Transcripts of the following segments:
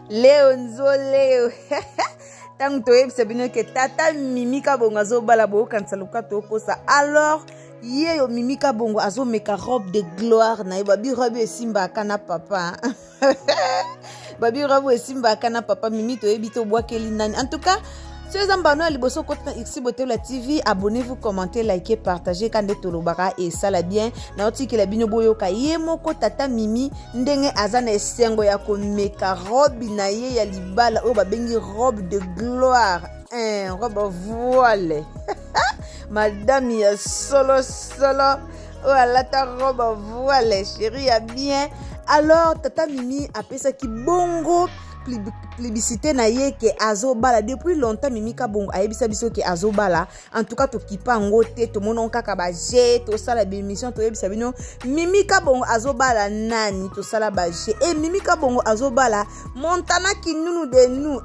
Leo nzoleo ntango toyebisa bino ke tata Mimi Kabongo azobala, boyokanisa loka tokosa. Alors ye yo Mimi Kabongo azomeka robe de gloire na ye. Babi robe esimbaka na papa, babi robe esimbaka na papa Mimi. Toyebi te obwakeli nani. En tout cas, soki eza mbano ya liboso okoti na Ixi Botelwa TV, abonnez-vous, commentez, likez, partagez. Ka nde tolobaka, esala bien. Naotikela bino boyoka ye moko tata Mimi ndenge aza na esengo ya komeka robe na ye ya libala oyo babengi robe de gloire, hein, robe voile. Madame ya solo solo oyo alata robe voile, chéri ya bien. Alors tata Mimi apesaki bongo publicité na ye ke azobala. Depuis longtemps Mimi Kabongo ayebisa biso ke azobala. En tout cas, tokipa yango te, tomona kaka baje, tosala baémission, toyebisa bino Mimi Kabongo azobala nani, tosala baje. E Mimi Kabongo azobala Montana Kinunu de nous.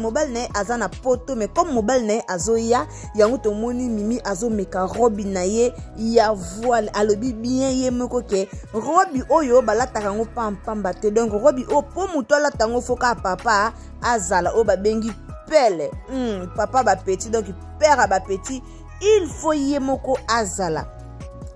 Mobali na ye aza na Poto, mais comme mobali na ye azoya, yango tomoni Mimi azomeka robe na ye ya voile. Alobi bien ye moko ke robe oyo balataka yango pampamba te. Donc robe oyo, mpo moto alata yango, faut kaka papa azala oyo babengi pele, papa bapeti, donc père ya bapeti, il faut ye moko azala.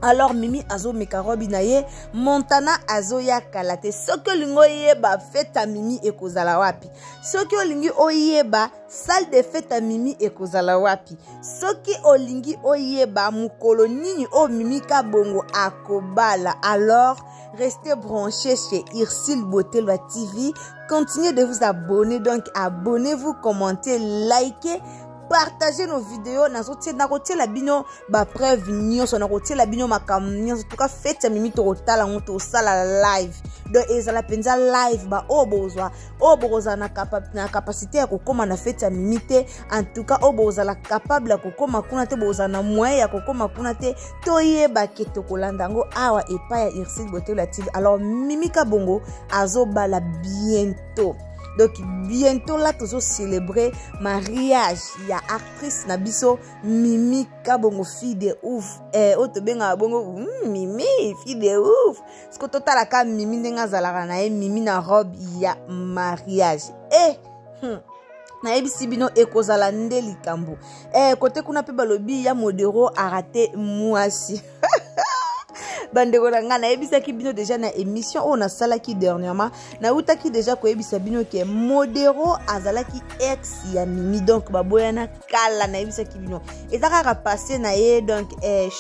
Alors Mimi azomeka robe na ye, Montana azoya kala te. Soki olingi oyeba fête ya Mimi ekozala wapi, soki olingi oyeba salle de fête ya Mimi ekozala wapi, soki olingi oyeba mokolo nini oyo Mimi Kabongo akobala, alors restez branchés chez Ursule Botelwa TV. Continuez de vous abonner. Donc abonnez-vous, commentez, likez, partagez nos vidéos. Nakotiela bino bapreuve nyonso, nakotiela bino makambo nyonso. Tuka fête ya Mimi, tokotala yango, tosala live. Donc ezala mpenza live. Baoyo bozwa, oyo bokozala na capacité ya kokóma na fête ya Mimi te, en tout cas oyo bokozala capable ya kokóma kuna te, bokozala na moyen ya kokóma kuna te, toyeba ke tokolanda yango awa epai ya Ursule Botelwa TV. Alors Mimi Kabongo azobala bientôt. Donc bientôt là, tozocélébrer mariage ya actrice na biso Mimi Kabongo, fille de ouf, oyo tobengaka bongo, Mimi fille de ouf. Siko totalaka Mimi ndenge azalaka na ye, Mimi na robe ya mariage. Nayebisi bino, ekozala nde likambo. Kote kuna mpe balobi ya Modero arate mwasi. Bandeko na ngai, nayebisaki bino déjà na émission oyo nasalaki dernièrement, nautaki déjà koyebisa bino ke Modero azalaki ex ya Mimi, donc baboyana kala. Nayebisaki bino eza kaka passé na ye. Donc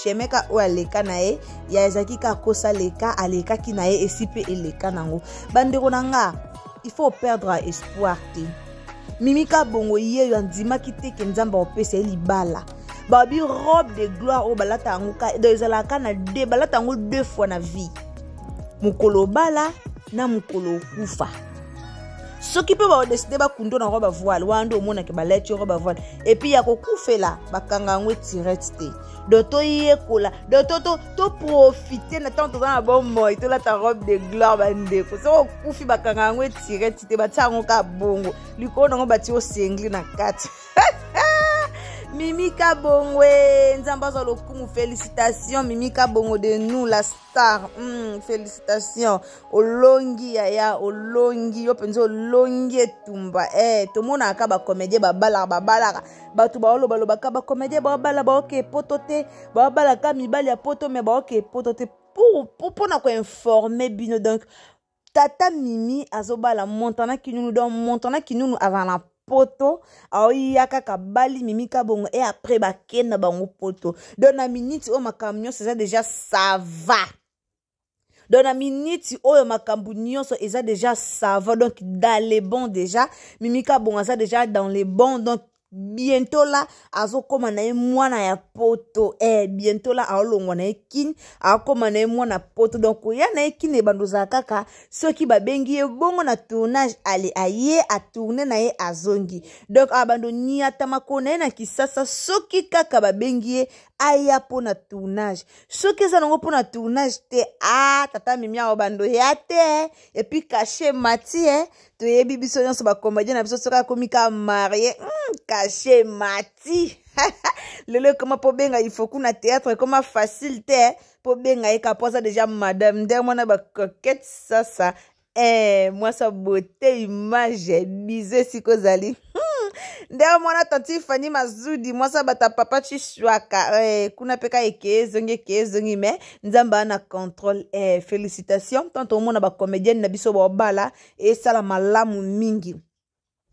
chemeka oyo aleka na ye ya ezalaki kaka kosaleka, alekaki na ye, esi mpe eleka nango. Bandeko na nga, il faut perdre espoir te. Mimi Kabongo ye oyo andimaki te ke Nzambe akopesa ye libala. Babi robe de gloire oyo balata yango, donc ezalaka na deux, balata yango deux fois na vie: mokolo obala na mokolo okufa. Soki mpe baodécider bakundo na robe voile wana, nde omonake balati robe voile. Et puis ya kokufela, bakanga yango etirete te. Donc toyekola, donc toprofite na ntango toza na bomoi, tolata robe de gloire. Bandeko, soki okufi, bakanga yango etirete te, batia yango kaka bongo, likolo nango batie osengli na kati. Mimi Kabongo, Nzambe azwa lokumu. Félicitation Mimi Kabongo de nous, la star. Félicitation, olongi yaya, olongi yo mpenza, olongi etumba. Tomonaka bacomédien babalaka, babalaka bato, baolobalobaka bacomédien baobala, baoke Poto te, baobalaka mibali ya Poto, mais baoke Poto te. Mpona koinformer bino, donc tata Mimi azobala Montana Kinunu. Donc Montana Kinunu aza na Poto, aoya kaka bali Mimi Kabongo e après bakenda bango Poto. Donc na miniti oyo makambo nyonso eza déjà ça va. Donc na miniti oyo makambo nyonso eza déjà ça va, donc dans les bons déjà. Mimi Kabongo aza déjà dans les bons. Donc bientôt là azokóma na ye mwana ya Poto. Bientôt là aolongwa na ye Kini, akóma na ye mwana Poto. Donc koya na ye Kini ebando ozala kaka soki babengi ye bongo na tournage, ale aye atourne na ye, azongi. Donc abando niata makolo na ye na Kisasa soki kaka babengi ye aya mpo na tournage. Soki eza nango mpo na tournage te, a tata Mimi awo bando ya te. Et puis cachet mati. Toyebi biso nyonso bacomédien na biso, soki akomi ka marié, cachet mati. Lelo ekoma mpo benga Ifoku na théâtre ekoma facile te, mpo benga ye ka po aza déjà madame nde mwana bacoquette sasa. Eh, mwasi ya beauté image biso esika ozali. Nde mwana tanti Fani Mazudi, mwasi ya bato ya papa Chiswaka, eh, kuna mpe ka eke ezongi, eke ezongi, mais Nzambe ana contrôle. Eh, félicitation tanto omona bacomédienne na biso baobala, esala malamu mingi,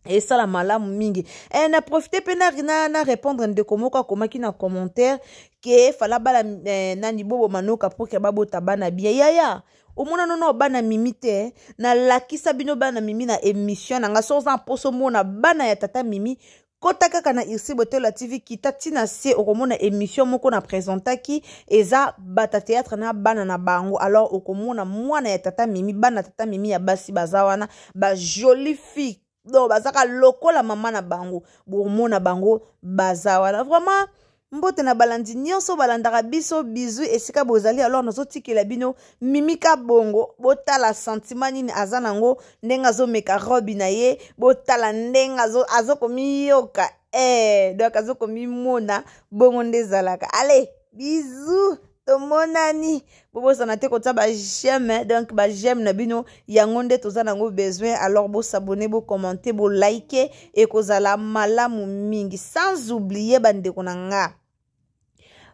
esala malamu mingi. Eh, na profite mpe na répondre ndeko moko akomaki na commentaire ke fala bala, eh, nani Bobo Manoka pour ke babota bana bien. Yaya, omona nono bana Mimi te, nalakisa bino bana Mimi na émission na nga. So oza mposo omona bana ya tata Mimi, kota kaka na Irsi Botela TV, kita ntina se, okomona émission moko na présentaki, eza bata théâtre na bana na bango. Alors okomona mwana ya tata Mimi, bana tata Mimi ya basi baza wana, ba jolie fille, donc bazaka lokola mama na bango. Bomona bango baza wana. Vraiment, mbote na balandi nyonso balandaka biso, bizu esika bozali. Alors nazotikela bino Mimika Bongo, botala sentiment nini aza nango ndenge azomeka robe na ye, botala ndenge azokomiyoka, eh, donc azokomimona bongo nde ezalaka. Ale, bizu, tomonani. Bobosana te kotia baj'aime, donc baj'aime na bino yango nde toza nango besoin. Alors bos'abonner, bocommenter, bolike, ekozala malamu mingi. Sans oublier, bandeko na nga,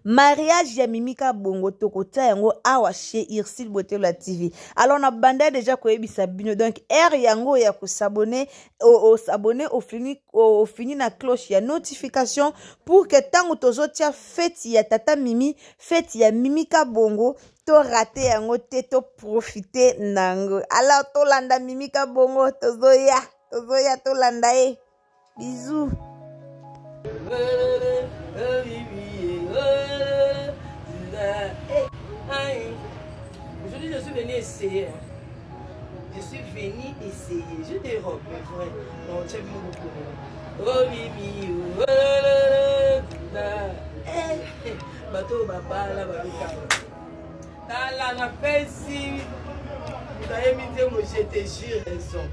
mariage ya Mimika Bongo tokotia yango awa chez Ursile Botelo ya TV. Alors na banda déjà koyebisa bino, donc heure yango ya kos'abonner, os'abonner, ofini na cloche ya notification pour que ntango tozotia feti ya tata Mimi, feti ya Mimika Bongo, torater yango te, toprofiter nango. Alors tolanda Mimika Bongo, tozoya, tozoya, tolanda ye. Bisous. Aujourd'hui, je suis venu essayer. Je suis venu essayer. J'ai des robes, mais vrai. Non, tu aimes beaucoup. Oh, Mimi, oh, bato babala balokaka. Tala, napesi nayebi te mo, je te jure raison.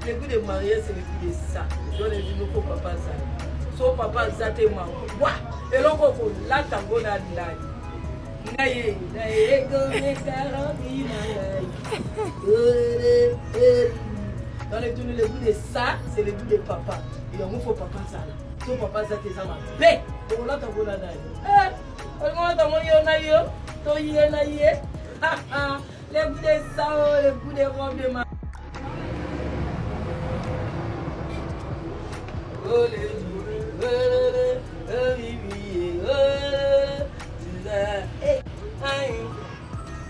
Le goût de mariage, c'est le goût de ça. Donc le moko papa azala, so papa aza te, mawa. Eloko kolata ngo na nani na ye na ye komeka robe na ngai. Dans le tourne, le goût de ça, c'est le goût de papa. Yango faut papa azala, so papa aza te, eza mabe. Okolata ngo na nani? Olingo ngo yo na yo to ye na ye. Le goût de ça, oh, le goût de robe de ma. Oh, le oh, oh, oh,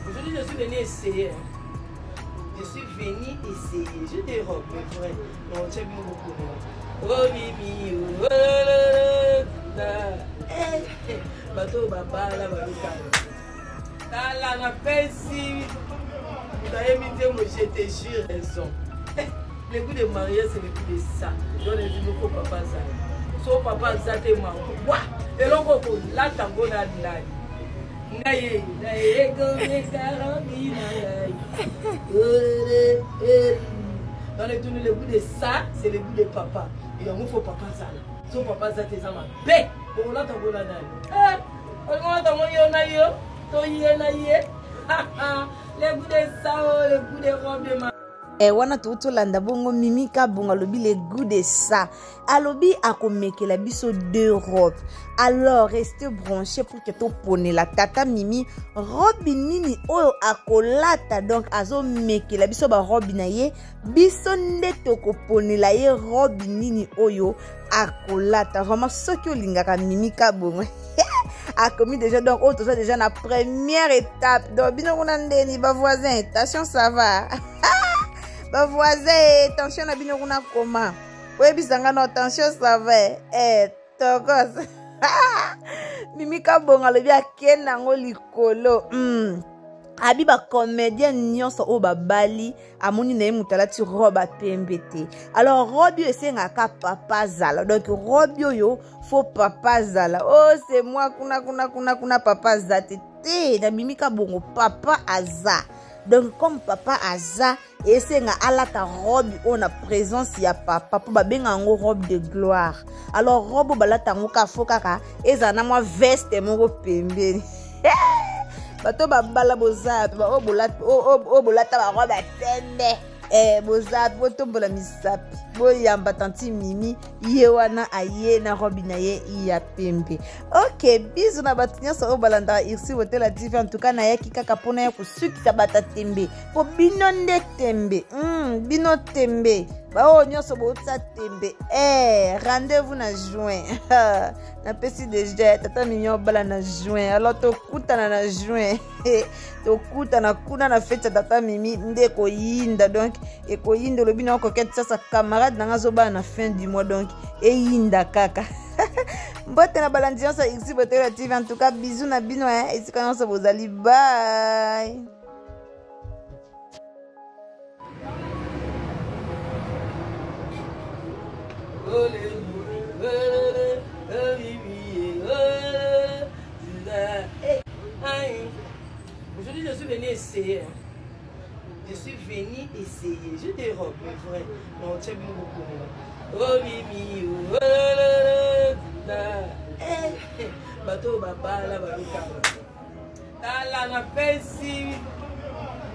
Aujourd'hui, je suis venu essayer. Je suis venu essayer. J'ai des robes, mais vrai. Non, tu aimes beaucoup. Oh, Mimi, oh, bato babala balokaka. Tala, napesi nayebi te mo, je te jure raison. Le goût de mariage, c'est le goût de ça. Donc le moko papa azala, so papa aza te, mawa. Eloko kolata ngo na nani na ye na ye komeka robe na ngai. Dans le tourne, le goût de ça, c'est le goût de papa. Yango faut papa azala, so papa aza te, eza mabe. Okolata ngo na nani? Olingo ngo yo na yo to ye na ye. Le goût de ça, oh, le goût de robe de ma. Eh, wana tolanda bongo Mimi Kabongo alobi le goût de ça, alobi akomekela biso deux robes. Alors reste branché pour que toponela tata Mimi robe nini oyo akolata. Donc azomekela biso barobe na ye, biso nde tokoponela ye robe nini oyo akolata. Vraiment, soki olingaka Mimi Kabongo, akomi déjà, donc oyo toza déjà na première étape. Donc bino kuna ndeni bavoisin, tension ça va? Bavoisin, tension na bino kuna koma? Oyebisanga no, tension ça va? Eh, tokos. Mimi Kabongo alobi akende yango likolo. Abi bacomédien nyonso oyo babali, amoni na ye moto alati robe apembe te. Alors robe oyo esengaka papa azala, donc robe oyo faut papa azala. Oh, c'est moi kuna kuna kuna kuna, papa aza te te. Na Mimi Kabongo papa aza, donc comme papa aza, esenga alata robe oyo na présence ya papa, mpo babenga yango robe de gloire. Alors robe oyo balata yango ka faut kaka ezala na mwa veste moko pembeni. Bato babala boza oyo bolata barobe ya pembe eh, boza botombola misapi, boyamba tanti Mimi, ye wana aye na robe na ye ya pembe. Ok, bizu na bato nyonso oyo balandaka Irsi Hotela TV. En tout cas nayaki kaka mpona ya kosukisa bata tembe, mpo bino nde tembe, bino tembe, baoyo nyonso bouta tembe. Eh, rendez-vous na juin. Napesi deja tata Mimi obala na juin, alors tokutana na juin, tokutana kuna na fete ya tata Mimi nde ekoyinda. Donc ekoyinda, olobi na okokete sasa camarade nanga azobala na fin du mois, donc eyinda kaka. Mbote na balandi nyonso ya Ixi Botela TV. En tout cas bisou na bino esika nyonso bozali. Bye. Aujourd'hui, je suis venu essayer. Hein. Je suis venu essayer. J'ai des robes, mais vrai. On tient bien beaucoup. Oh, Mimi, oh, eh, bato babala balokaka. Tala napesi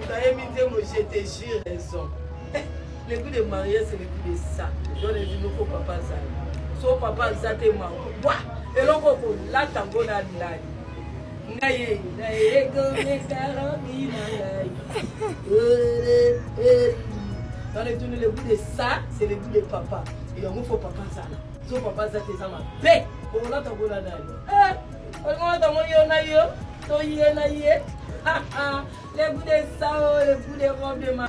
moto ayembi nzembo je te jure raison. Le goût de mariage, c'est le goût de ça. Donc eloko papa azali, so papa aza te, mawa eloko kolata ngo na nani? Ngai ye nayekomeka robi na ngai. Dans le tourne, le goût de ça, c'est le goût de papa. Et yango faut papa azala, so papa aza te, eza mabe. Okolata ngo na nani? Olingo ngo yo na yo to ye na ye. Le goût de ça, oh, le goût de robe de ma